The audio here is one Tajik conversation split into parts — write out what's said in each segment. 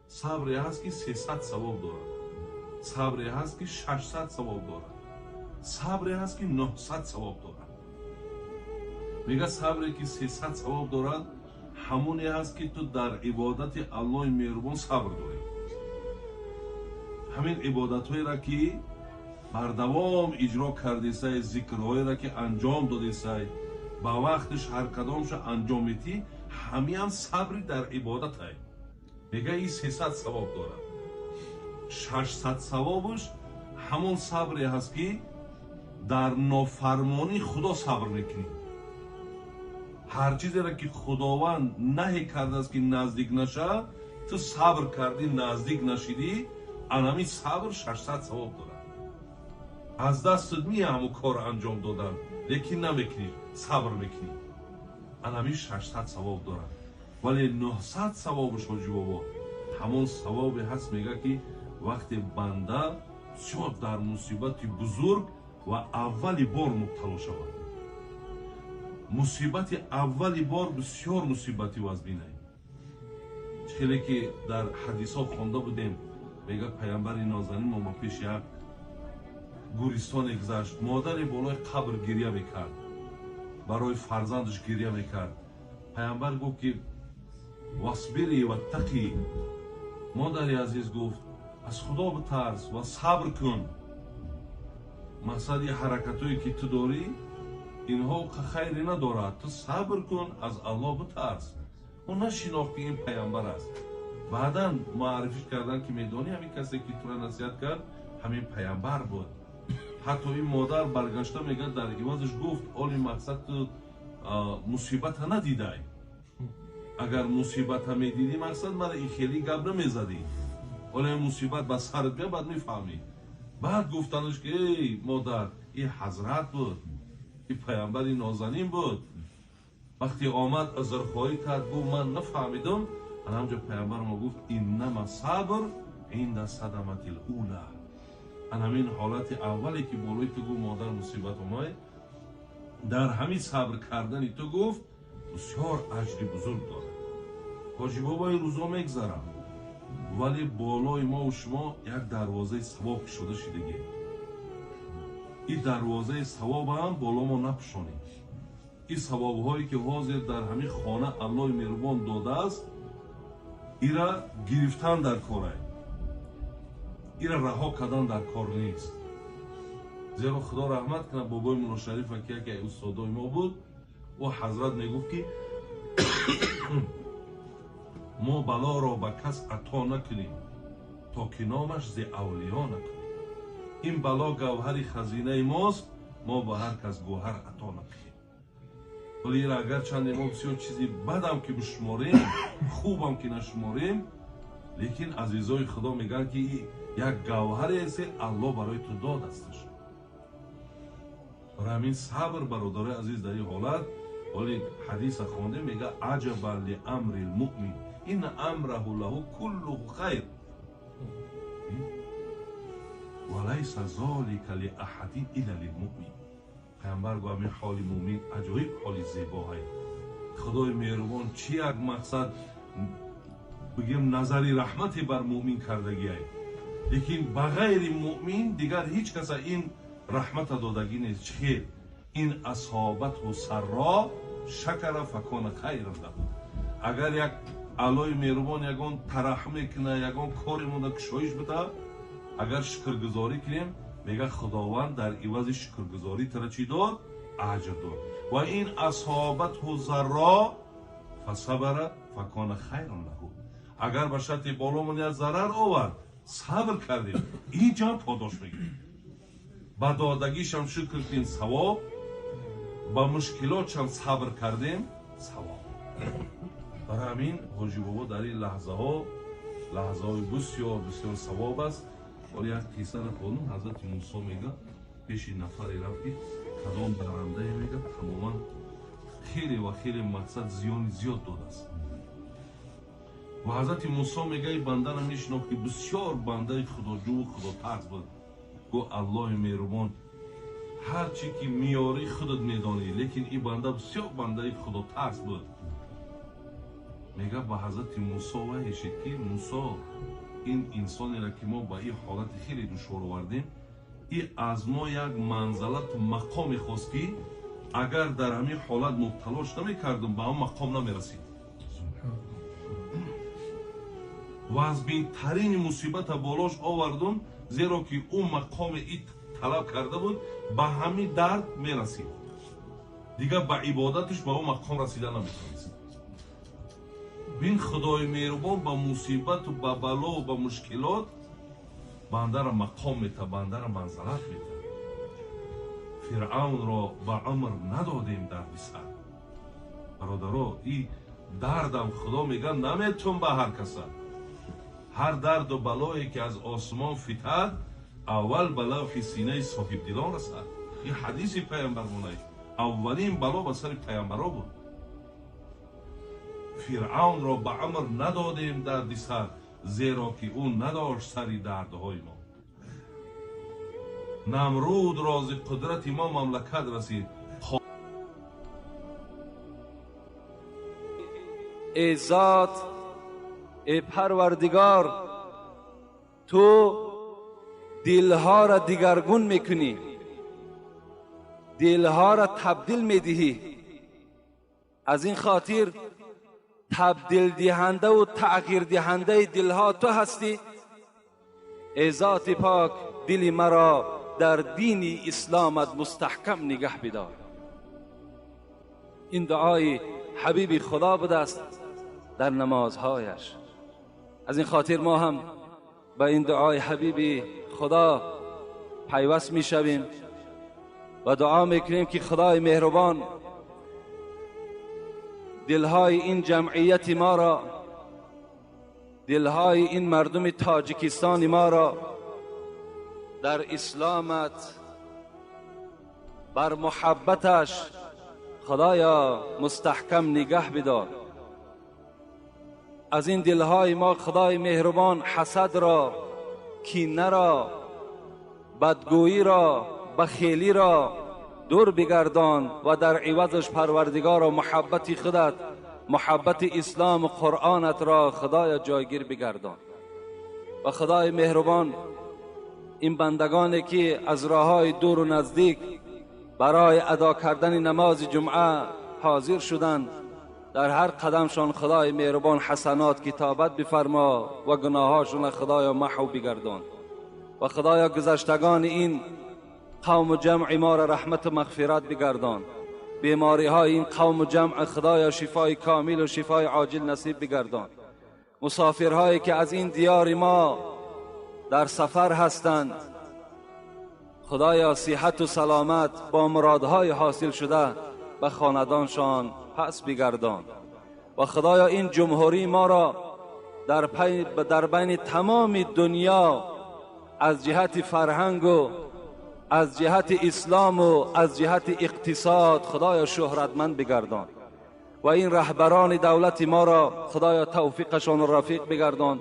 Сабре ҳаст, ки 300 савоб дорад, сабре ҳаст, ки 600 савоб дорад, сабре ҳаст, ки 900 савоб дорад. Мега, сабре ки 300 савоб дорад, ҳамоне ҳаст, ки ту дар ибодати Аллоҳи меҳрубон сабр дорӣ. Ҳамин ибодатҳоеро, ки бардавом иҷро кардесай, зикрҳоеро, ки анҷом додесай, ба вақтиш ҳар кадомша анҷом метӣ, ҳамиам сабри дар ибодатай. Мега, ин 300 савоб дорад. 600 савобаш ҳамон сабре ҳаст, ки дар нофармонии Худо сабр мекунӣ. Ҳар чизеро, ки Худованд наҳӣ кардааст, ки наздик наша, ту сабр кардӣ, наздик нашидӣ, анами сабр 600 савоб дорад. Аз дастат мея ҳамун кор анҷом додан, лекин намекунӣ, сабр мекунӣ, анами 600 савоб дорад. Вале 900 савобаш, ҳоҷи бобо, ҳамон савобе ҳаст, мега, ки вақте банда бисёр дар мусибати бузург ва аввали бор мубтало шавад. Мусибати аввали бор бисёр мусибати вазбинай. Хеле ки дар ҳадисҳо хонда будем, мега, паямбари нозанин мо ба пеши як гӯристоне гузашт, модаре болои қабр гирья мекард, барои фарзандаш гирья мекард. Паямбар гуфт, ки واصبري واتقي, модари азиз, гуфт, аз Худо битарс ва сабр кун. Мақсади ҳаракатҳое, ки ту дорӣ, инҳо хайре надорад, ту сабр кун, аз Аллоҳ битарс. Ӯ нашинохт, ки ин паямбар аст. Баъдан муаррифӣ карданд, ки медонӣ, ҳамин касе, ки тура насиҳат кард, ҳамин паямбар буд. Ҳатто ин модар баргашта, мегӯяд, дар ивазаш гуфт: оли мақсад ту мусибата надидай, агар мусибата медидӣ, мақсад мара ин хеле гап намезадӣ, ола мусибат ба сарат бия, баъд мефаҳмӣ. Баъд гуфтанаш, ки эй модар, ин ҳазрат буд, ин паямбари нозанин буд. Вақте омад, узрхоҳӣ кард, гуфт: ман нафаҳмидам. Анамҷо паямбар мо гуфт: إنما الصبر عند الصدمة الأولى. Ан ҳамин ҳолати аввале, ки болои ту, гуфт, модар, мусибат омад, дар ҳамин сабр кардани ту, гуфт, бисёр аҷри бузург дорад. Ҳоҷи бобои, рӯзо мегзарам, вале болои мову шумо як дарвозаи савоб кушода шидагӣ. Ин дарвозаи савобам боло мо напӯшонем. Ин савобҳое, ки ҳозир дар ҳамин хона Аллоҳи меҳрубон додааст, ира гирифтан дар корай, ира раҳо кардан дар кор нест. Зеро Худо раҳмат кунад бобои Муллошарифа, ки яке устодои мо буд. Ӯ ҳазрат мегуфт, ки мо балоро ба кас ато накунем, то ки номаш зи авлиё накунем. Ин бало гавҳари хазинаи мост, мо ба ҳар кас гӯҳар ато накунем. Вале ира агарчанде мо бисёр чизи бадам ки бишуморем, хубам ки нашуморем, лекин азизои Худо мегӯянд, ки як гавҳаресе Аллоҳ барои ту додасташ. Барои ҳамин сабр, бародарои азиз, дар ин ҳолат. Вале ҳадиса хондем, мега: عجبا لأمر المؤمن إن أمره له كله خير وليس ذلك لأحد إلا للمؤمن. Паямбар гуфт: ҳамин ҳоли мӯмин аҷоиб ҳоли зебоҳай. Худои меҳрубон чӣ як мақсад бигем, назари раҳмате бар мӯмин кардагиай, лекин ба ғайри мӯмин дигар ҳеҷ каса ин раҳмата додагӣ нест. Чӣ хел? إن أصابته سراء شكر فكان خيرا له. Агар як Аллоҳи меҳрубон ягон тараҳҳум мекуна, ягон кори монда кушоиш бида, агар шукргузорӣ кунем, мега, Худованд дар ивази шукргузорӣ тара чӣ дод? Аҷр дод. وإن أصابته ضراء فصبر فكان خيرا له. Агар ба шарти боломон як зарар овард, сабр кардем, инҷа подош мегирем. Ба додагишам шукр кунем, савоб, ба мушкилотшам сабр кардем, савоб. Барои ҳамин, ҳоҷи бобо, дар ин лаҳзаҳо лаҳзаҳои бисёр бисёр савоб аст. Ҳоло як қиссаро хондум. Ҳазрати Мусо, мега, пеши нафаре рафт, ки кадом дарандае, мега, тамоман хеле ва хеле мақсад зиёни зиёд додааст. Ва ҳазрати Мусо, мега, и бандара мешинохт, ки бисёр бандаи худоҷӯву худотарс буд. Гуфт: Аллоҳи меҳрубон, ҳар чӣ ки меёрӣ, худат медонӣ, лекин ин банда бисёр бандаи худотарс буд. Мега ба ҳазрати Мусо ваҳй шид, ки Мусо, ин инсонеро ки мо ба ин ҳолати хеле душвор овардем, и аз мо як манзалату мақоме хост, ки агар дар ҳамин ҳолат мубталош намекардум, ба он мақом намерасид. Вазбинтарин мусибата болош овардум, зеро ки ӯ мақоми и талаб карда буд, ба ҳамин дард мерасид. Дигар ба ибодаташ ба он мақом расида наметавонист. Бин, Худои меҳрубон ба мусибату ба балову ба мушкилот бандара мақом мета, бандара манзалат мета. Фиръавнро ба умр надодем дарди сар. Бародаро, и дардам Худо мега наметун ба ҳар каса. Ҳар дарду балое ки аз осмон фитад, аввал ба лавҳи синаи соҳибдилон расад. Ин ҳадиси пайғамбармонай. Аввалин бало ба сари пайғамбаро буд. Фиръавнро ба умр надодем дарди сар, зеро ки ӯ надошт сари дардҳои мо. Намруд рози қудрати мо мамлакат расид. Эй зот, эй Парвардигор, ту дилҳоро дигаргун мекунӣ, дилҳоро табдил медиҳӣ. Аз ин хотир табдилдиҳандаву тағйирдиҳандаи дилҳо ту ҳастӣ. Эй зоти пок, дили маро дар дини исломат мустаҳкам нигаҳ бидор. Ин дуои ҳабиби Худо будааст дар намозҳояш. Аз ин хотир мо ҳам ба ин дуои ҳабиби Худо пайваст мешавем ва дуо мекунем, ки Худои меҳрубон дилҳои ин ҷамъияти моро, дилҳои ин мардуми тоҷикистони моро дар исломат, бар муҳаббаташ Худоё мустаҳкам нигаҳ бидор. Аз ин дилҳои мо Худои меҳрубон ҳасадро, кинаро, бадгӯиро, бахелиро дур бигардон ва дар ивазаш Парвардигоро муҳаббати худат, муҳаббати ислому Қуръонатро Худоё ҷойгир бигардон. Ва Худои меҳрубон ин бандагоне ки аз роҳҳои дуру наздик барои адо кардани намози ҷумъа ҳозир шуданд, дар ҳар қадамшон Худои меҳрубон ҳасанот китобат бифармо ва гуноҳҳошонро Худоё маҳв бигардон. Ва Худоё гузаштагони ин қавму ҷамъи моро раҳмату мағфират бигардон. Бемориҳои ин қавму ҷамъ Худоё шифои комилу шифои оҷил насиб бигардон. Мусофирҳое ки аз ин диёри мо дар сафар ҳастанд, Худоё сиҳату саломат бо муродҳои ҳосил шуда ба хонадоншон пас бигардон. Ва Худоё ин ҷумҳурии моро дар байни тамоми дунё аз ҷиҳати фарҳангу аз ҷиҳати ислому аз ҷиҳати иқтисод Худоё шӯҳратманд бигардон. Ва ин раҳбарони давлати моро Худоё тавфиқашонро рафиқ бигардон,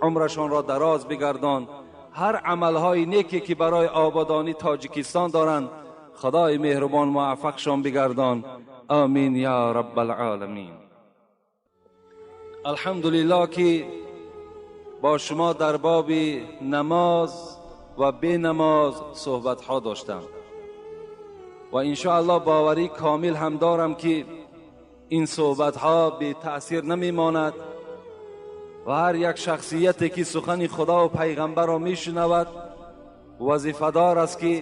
умрашонро дароз бигардон. Ҳар амалҳои неке ки барои ободонии Тоҷикистон доранд, Худои меҳрубон муваффақшон бигардон. Амин я раббалъоламин. Алҳамдулиллоҳ, ки бо шумо дар боби намоз ва бенамоз суҳбатҳо доштам ва иншоаллоҳ боварӣ комил ҳам дорам, ки ин суҳбатҳо бетаъсир намемонад ва ҳар як шахсияте ки сухани Худо ва пайғамбарро мешунавад вазифадор аст, ки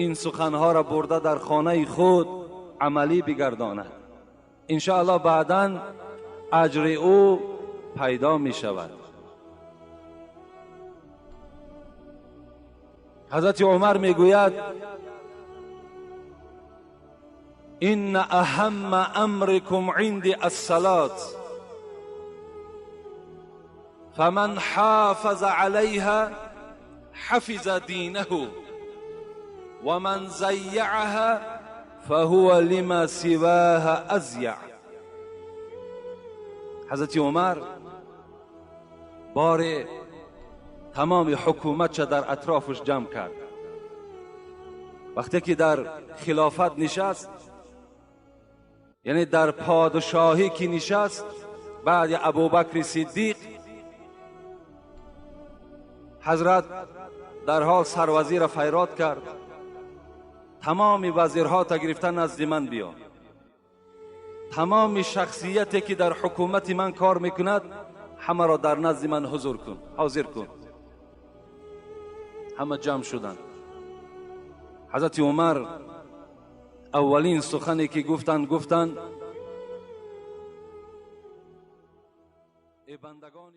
ин суханҳоро бурда дар хонаи худ амалӣ бигардонад. Иншоаллоҳ баъдан аҷри ӯ пайдо мешавад. ҳазрати Умар мегӯяд: инна аҳамма амрикум инди ассалот, фаман ҳофаза алайҳа ҳафиза динаҳу ва ман зайяаҳа фаҳува лима сивоҳа азйаъ. ҳазрати Умар боре тамоми ҳукуматша дар атрофаш ҷамъ кард. Вақте ки дар хилофат нишаст, яъне дар подшоҳӣ ки нишаст, بعد ابوبکر صدیق حضرت در حال سروزیر فیراد کرد، تمام وزیرها تا گرفتن نزد من بیا، تمام شخصیتی که در حکومت من کار میکند همه را در نزد من حضور کن، حاضر کن. همه جمع شدند. حضرت عمر اولین سخنی که گفتند، گفتند ای بندگان